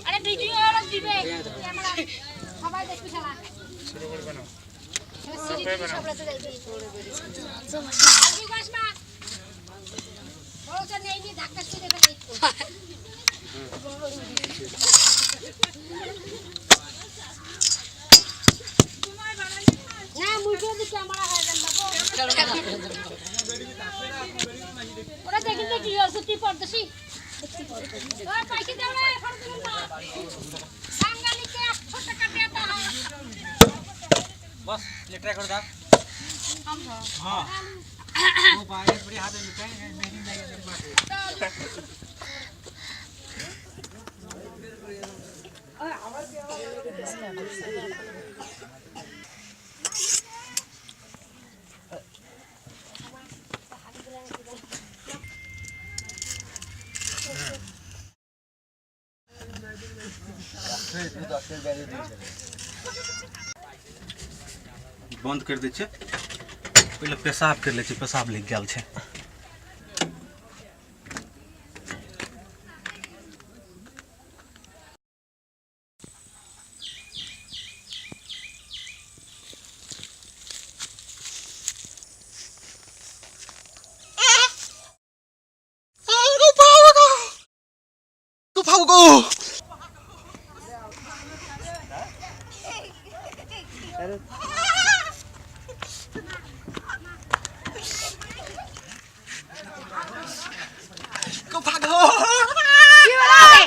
আরে ভিডিও আর দিবে ক্যামেরা সবাই দেখবি শালা শুরু করবে না সব রাতে যাইবে আজকে গাছ মা বড় নেই নি ধাক্কা ছুঁড়ে ফেলে। না মুখে দি ক্যামেরা হয়ে যান বাবু। ওরা দেখি তো কি হচ্ছে তুই পড়তেছি। ওই পয়সা দাও রে ফোন দিবেন না। বাঙালিকে 100 টাকা দেতা হয়। बस लेटरा कर दा। हाँ वो बाहर बड़े हाथ में लुकाए मेहंदी लगी जब बात। बंद कर दै छै। पहिले पेशाब कर लै छै, पेशाब लागि गेल छै। की भेलै?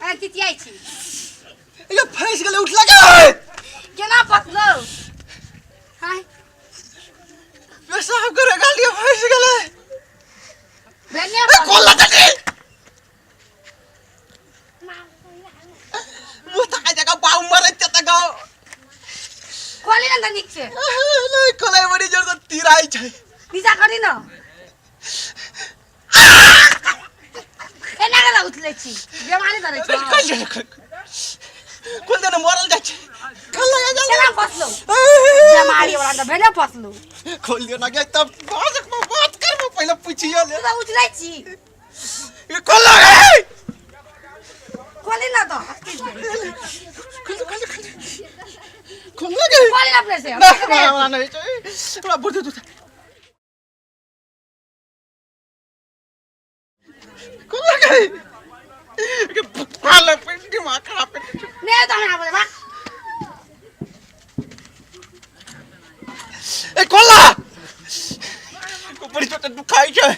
अरे चिचियाइ छी। ये फंस गेलै उठला के। केना फसलौ? हाय पेशाब करे गालिया फंस गेलै। भेने ए कोला जल्दी मुँह तका जगह बाऊ मरै छै त गाँव। खोली न त नीक से। नहीं खोलै बड़ी जोर से तिराइ छै। नीचा करी न। एना केना उठलै छी? बेमारी धरै छै। खोल दे खोल दे न मरल जाइ छै। खोल दे जल्दी। केना फसलौ? बेमारी वाला त भेने फसलौ। खोल दियो ना गे तब बात बात करबो पहिले पूछियो ले। तू त उठलै छी। ये खोल गे खोली न त। खोल दे खोल दे खोल दे खोल दे गे। खोली न अपने से। ना हमरा नहीं चाहिए हमरा बुद्धि दूध खोल गे के पाले पे दिमाग खराब कर दे। नहि त हमरा बोले बा। ए खोल बड़ी छोटे दुखाई छै।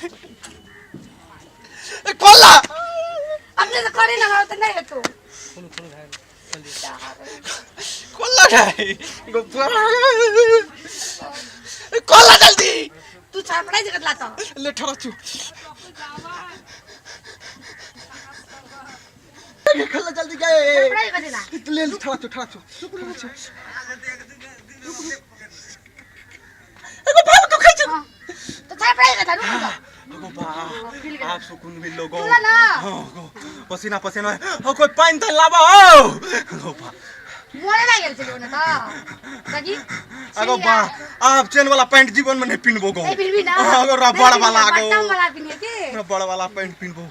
ए खोल अपने से करी न त नहि हेतौ। खोल गे खोल जल्दी। तू छड़पड़ाइ छै कतला त। ले ठहरा छु खोल जल्दी गे। छड़पड़ाइ कथी ला? ले ठहरा छु ठहरा छु ठहरा छु। एगो भाव दुखाई छै। त छड़पड़ाइ कथा रुक त। अगो बा आप सुकून मिल लोगो। खुला ना। हाँ गो पसीना पसीना हो कोई पानी त लाबा हो। अगो बा मरे ना गेल छलै ओने त। सगी अगो बा आप चेन वाला पैंट जीवन में नहीं पिनबो गो। नहीं पिनबी ना। अगो रबड़ वाला गो। बटम वाला पिनिए के। रबड़ वाला पैंट पिनबो।